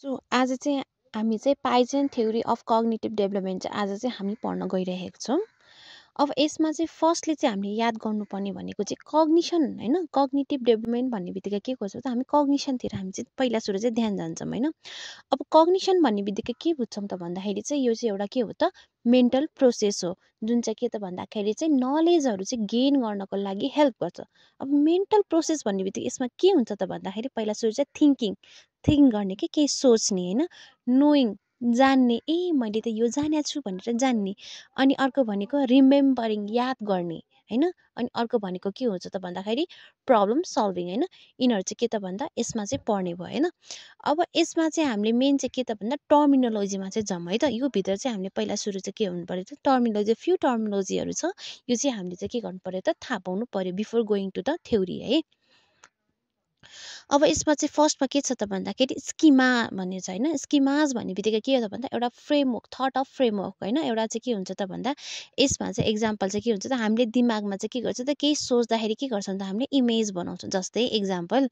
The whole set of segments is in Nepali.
सो आज चाहिँ हामी चाहिँ pigeon theory of cognitive development चाहिँ आज चाहिँ हामी पढ्न गइरहेको छौँ। अब यसमा चाहिँ फर्स्टली चाहिँ हामीले याद गर्नुपर्ने भनेको चाहिँ कग्निसन होइन। कग्निटिभ डेभलपमेन्ट भन्ने बित्तिकै के गर्छ त हामी कग्निसनतिर हामी चाहिँ पहिला सुरु चाहिँ ध्यान जान्छौँ होइन। अब कग्निसन भन्ने बित्तिकै के बुझ्छौँ त भन्दाखेरि चाहिँ यो चाहिँ एउटा के हो त मेन्टल प्रोसेस हो, जुन चाहिँ के त भन्दाखेरि चाहिँ नलेजहरू चाहिँ गेन गर्नको लागि हेल्प गर्छ। अब मेन्टल प्रोसेस भन्ने बित्तिकै यसमा के हुन्छ त भन्दाखेरि पहिला सुरु चाहिँ थिङ्क गर्ने के केही सोच्ने होइन, नोइङ जान्ने, ए मैले त यो जानेको छु भनेर जान्ने। अनि अर्को भनेको रिमेम्बरिङ याद गर्ने होइन। अनि अर्को भनेको के हुन्छ त भन्दाखेरि प्रब्लम सल्भिङ होइन। यिनीहरू चाहिँ के त भन्दा यसमा चाहिँ पढ्ने भयो होइन। अब यसमा चाहिँ हामीले मेन चाहिँ के त भन्दा टर्मिनोलोजीमा चाहिँ जाउँ है त। यो भित्र चाहिँ हामीले पहिला सुरु चाहिँ के हुनु पर्यो त टर्मिनोलोजी, फ्यु टर्मिनोलोजीहरू छ, यो चाहिँ हामीले चाहिँ के गर्नु पर्यो त थाहा पाउनु पर्यो before going to the theory है। अब यसमा चाहिँ फर्स्टमा के छ त भन्दाखेरि स्किमा भन्ने छ होइन। स्किमाज भन्ने बित्तिकै के हो त भन्दा एउटा फ्रेमवर्क, थट अफ फ्रेमवर्क होइन। एउटा चाहिँ के हुन्छ त भन्दा यसमा चाहिँ एक्जाम्पल चाहिँ के हुन्छ त हामीले दिमागमा चाहिँ के गर्छ त केही सोच्दाखेरि के गर्छौँ त हामीले इमेज बनाउँछौँ। जस्तै एक्जाम्पल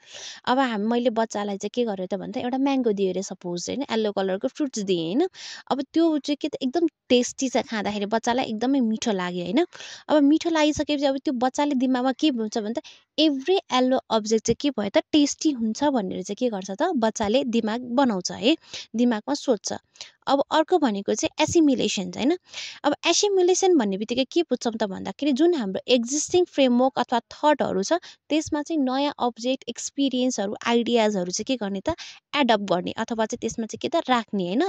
अब मैले बच्चालाई चाहिँ के गरेँ त भन्दा एउटा म्याङ्गो दिएँ अरे सपोज होइन, येल्लो कलरको फ्रुट्स दिएँ होइन। अब त्यो चाहिँ के त एकदम टेस्टी छ, खाँदाखेरि बच्चालाई एकदमै मिठो लाग्यो होइन। अब मिठो लागिसकेपछि अब त्यो बच्चाले दिमागमा के हुन्छ भने त एभ्री येल्लो अब्जेक्ट चाहिँ के भयो त टेस्टी हुन्छ भनेर चाहिँ के गर्छ त बच्चाले दिमाग बनाउँछ है, दिमागमा सोच्छ। अब अर्को भनेको चाहिँ एसिमिलेसन होइन। अब एसिमिलेसन भन्ने बित्तिकै के बुझ्छौँ त भन्दाखेरि जुन हाम्रो एक्जिस्टिङ फ्रेमवर्क अथवा थटहरू छ त्यसमा चाहिँ नयाँ अब्जेक्ट, एक्सपिरियन्सहरू, आइडियाजहरू चाहिँ के गर्ने त एडप्ट गर्ने अथवा चाहिँ त्यसमा चाहिँ के त राख्ने होइन।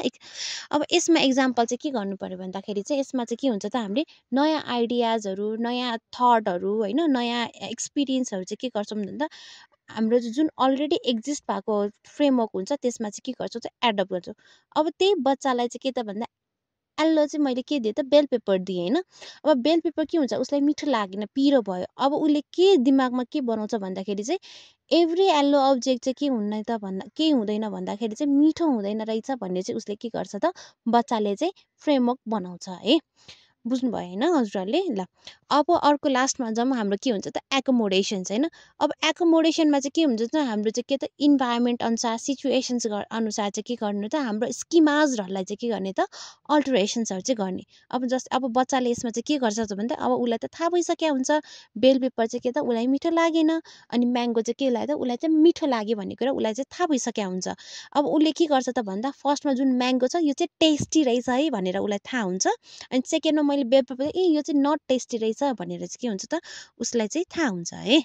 अब यसमा एक्जाम्पल चाहिँ के गर्नु पर्यो भन्दाखेरि चाहिँ यसमा चाहिँ के हुन्छ त हामीले नयाँ आइडियाजहरू, नयाँ थटहरू होइन, नयाँ एक्सपिरियन्सहरू चाहिँ के गर्छौँ भन्दा हाम्रो जुन अलरेडी एक्जिस्ट भएको फ्रेमवर्क हुन्छ त्यसमा चाहिँ के गर्छौँ चाहिँ एडप्ट गर्छौँ। अब त्यही बच्चालाई चाहिँ के त भन्दा येल्लो चाहिँ मैले के दिएँ त बेल पेपर दिएँ होइन। अब बेल पेपर के हुन्छ उसलाई मिठो लागेन, पिरो भयो। अब उसले के दिमागमा के बनाउँछ भन्दाखेरि चाहिँ एभ्री येल्लो अब्जेक्ट चाहिँ के हुन्न त भन्दा के हुँदैन भन्दाखेरि चाहिँ मिठो हुँदैन रहेछ भन्ने चाहिँ उसले के गर्छ त बच्चाले चाहिँ फ्रेमवर्क बनाउँछ है। बुझ्नुभयो होइन हजुरहरूले ल। अब अर्को लास्टमा जाउँ, हाम्रो के हुन्छ त एकोमोडेसन्स होइन। अब एकोमोडेसनमा चाहिँ के हुन्छ त हाम्रो चाहिँ के त इन्भाइरोमेन्ट अनुसार, सिचुएसन्स अनुसार चाहिँ के गर्नु त हाम्रो स्किमाजहरूलाई चाहिँ के गर्ने त अल्टरेसन्सहरू चाहिँ गर्ने। अब जस्ट अब बच्चाले यसमा चाहिँ के गर्छ त भन्दा अब उसलाई त थाहा भइसक्यो हुन्छ बेल पेपर चाहिँ के त उसलाई मिठो लागेन, अनि म्याङ्गो चाहिँ के लाग्यो त उसलाई चाहिँ मिठो लाग्यो भन्ने कुरा उसलाई चाहिँ थाहा भइसक्यो हुन्छ। अब उसले के गर्छ त भन्दा फर्स्टमा जुन म्याङ्गो छ यो चाहिँ टेस्टी रहेछ है भनेर उसलाई थाहा हुन्छ। अनि सेकेन्डमा मैले बेल पेपर ए यो चाहिँ नट टेस्टी रहेछ भनेर चाहिँ के हुन्छ त उसलाई चाहिँ थाहा हुन्छ है।